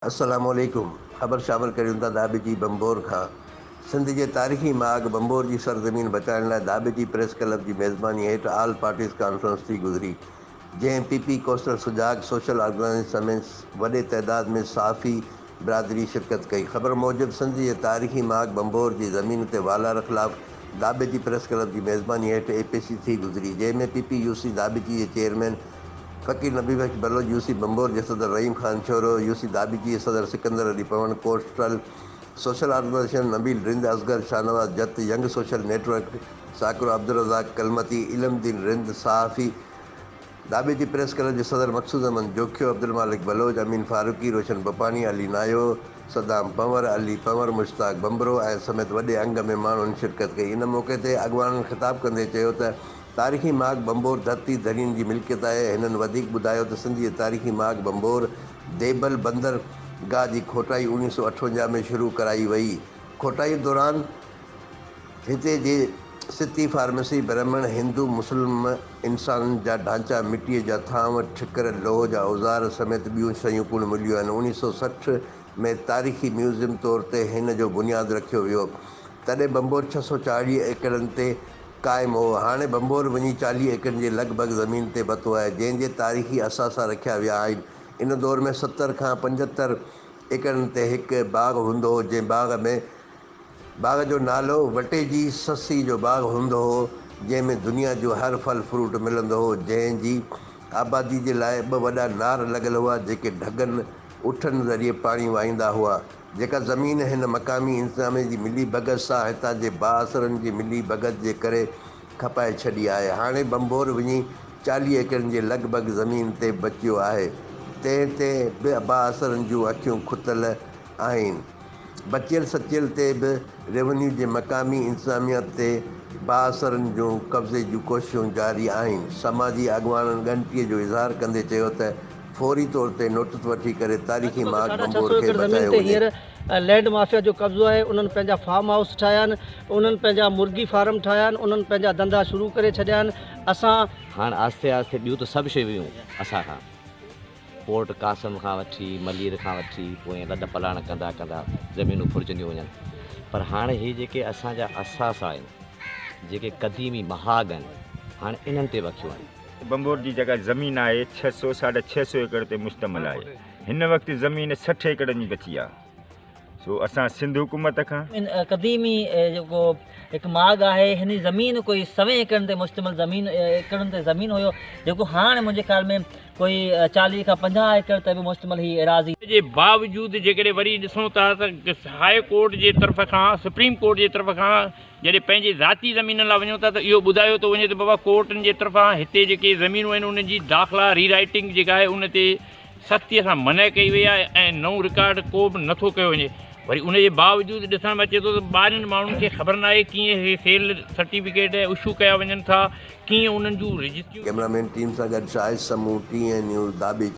السلام عليڪم خبر شامل ڪريون ٿا داٻيجي ڀنڀور کان سنڌ جي تاريخي ماڳ ڀنڀور جي سرزمين بچائڻ لاء داٻيجي پريس ڪلب جي ميزباني هيٺ آل پارٽيز ڪانفرنس ٿي گذري جنهن P P coastal Sujag social organisation سميت وڏي تعداد ۾ صحافي برادري شرڪت ڪئي. خبر موجب سنڌ جي تاريخي ماڳ ڀنڀور جي زمين تي والار خلاف داٻيجي پريس ڪلب جي ميزباني هيٺ اي پي سي ٿي گذري جنهن ۾ P P U C Dhabeji جي chairman Faqir Nabi Bakhsh Baloch, U C Bhanbhore جي صدر رحيم خان شورو، يو سي داٻيجي جي صدر Sikandar Ali Panhwar, coastal social organisation Nabeel Rind, Asghar Shahnawaz Jat, young social network Sakro Abdulrazzaq Kalmati, Ilm Uddin Rind, صحافي Dabheji press club جي صدر مقصود احمد جوکيو، عبدالمالڪ بلوچ، امين فاروقي، روشن بپاڻي، علي نايو، صدام پنور، علي پنور، مشتاق ڀنڀرو ۽ سميت وڏي انگ ۾ ماڻهن شرڪت ڪئي. ان موقعي تي اڳواڻن خطاب ڪندي چيو ته تاريخي ماڳ ڀنڀور ڌرتي ڌڻين جي ملڪيت آهي. هنن وڌيڪ ٻڌايو ته سنڌ جي تاريخي ماڳ ڀنڀور ديبل بندر گاهه جي کوٽائي 1958 ۾ شروع ڪرائي وئي. کوٽائي دوران هتي جي ستي فارمسي، برهمڻ، هندو، مسلم انسانن جا ڍانچا، مٽيء جا ٿانو، ٺڪر، لوهه جا اوزار سميت ٻيون شيون پڻ مليون آهن. 1960 ۾ تاريخي ميوزيم طور تي هن جو بنياد رکيو ويو. تڏهن ڀنڀور 640 ايڪڙن تي قائم هو. هاڻي ڀنڀور وڃي 40 ايڪڙن جي لڳ ڀڳ زمين تي پتو آهي، جنهن جي تاريخي اثاثا رکيا ويا آهن. ان دور ۾ 70 کان 75 ايڪڙن تي هڪ باغ هوندو هو، جنهن باغ ۾ باغ جو نالو وٽيجي سسي جو باغ هوندو هو، جنهن ۾ دنيا جو هر ڦل فروٽ ملندو هو، جنهن جي آبادي جي لاء ٻه وڏا نار لڳل هئا، جيڪي ڍڳن اٺن ذريعي پاڻي وهائيندا هئا. جيڪا زمين هن مقامي انتظاميه جي ملي ڀڳت سان هتان جي بااثرن جي ملي ڀڳت جي ڪري کپائي ڇڏي آهي. هاڻي ڀنڀور وڃي 40 ايڪڙن جي لڳ ڀڳ زمين تي بچيو آهي، تنهن تي به بااثرن جون اکيون کتل آهن. بچيل سچيل تي به ريونيو جي مقامي انتظاميا تي بااثرن جون قبضي جون ڪوششون جاري آهن. سماجي اڳواڻن ڳڻتي جو اظهار ڪندي چيو ته فوري طور تي نوٽس وٺي ڪري تاريخي لڳ ڀڳ ماڳ 650 ڀنڀور کي ايڪڙ زمين بچايو تي وڃي. هينئر لينڊ مافيا جو قبضو آهي. انهن پنهنجا فارم هائوس ٺاهيا آهن، انهن پنهنجا مرغي فارم ٺاهيا آهن، انهن پنهنجا ڌنڌا شروع ڪري ڇڏيا آهن. اسان. هاڻ آهستي آهستي ٻيون ته سڀ شيون ويون اسان کان. پورٽ قاسم کان وٺي ملير کان وٺي پوء ائين لڏ پلاڻ ڪندا ڪندا زمينون ڦرجنديون وڃن پر هاڻي هي جيڪي اسان جا اثاثا آهن جيڪي قديمي مهاڳ آهن هاڻي انهن تي به اکيون آهن. ڀنڀور جي جيڪا زمين آهي 600 650 ايڪڙ تي مشتمل آهي هن وقت زمين 60 ايڪڙن جي بچي آهي سو اسان سنڌ حڪومت کان. ان قديمي جيڪو هڪ ماڳ آهي هن جي زمين ڪوئي سوين ايڪڙن تي مشتمل زمين ايڪڙن تي زمين هيو جيڪو هاڻ منهنجي خيال ۾ ڪوئي 40 کان 50 ايڪڙ تي به مشتمل هي ايراضي. جي باوجود جيڪڏهن وري ڏسون ٿا ته هاء ڪورٽ جي طرف کان سپريم ڪورٽ جي طرف کان جڏهن پنهنجي ذاتي زمينن لاء وڃون ٿا ته اهو ٻڌايو ٿو وڃي ته بابا ڪورٽن جي طرفان هتي جيڪي زمينون آهن انهن جي داخلا ري رائيٽنگ جيڪا آهي ان تي سختيء سان منع ڪئي وئي آهي ۽ نئون رڪارڊ ڪو به نٿو ڪيو وڃي وري ان جي باوجود ڏسڻ ۾ اچي ٿو ته ٻاهرين ماڻهن کي خبر ناهي ڪيئن هي سيل سرٽيفڪيٽ اشو ڪيا وڃن ٿا ڪيئن انهن جون رجسٽريون ڪئميرا مين ٽيم سان گڏ Shahid Samoon, T N news, Dhabeji.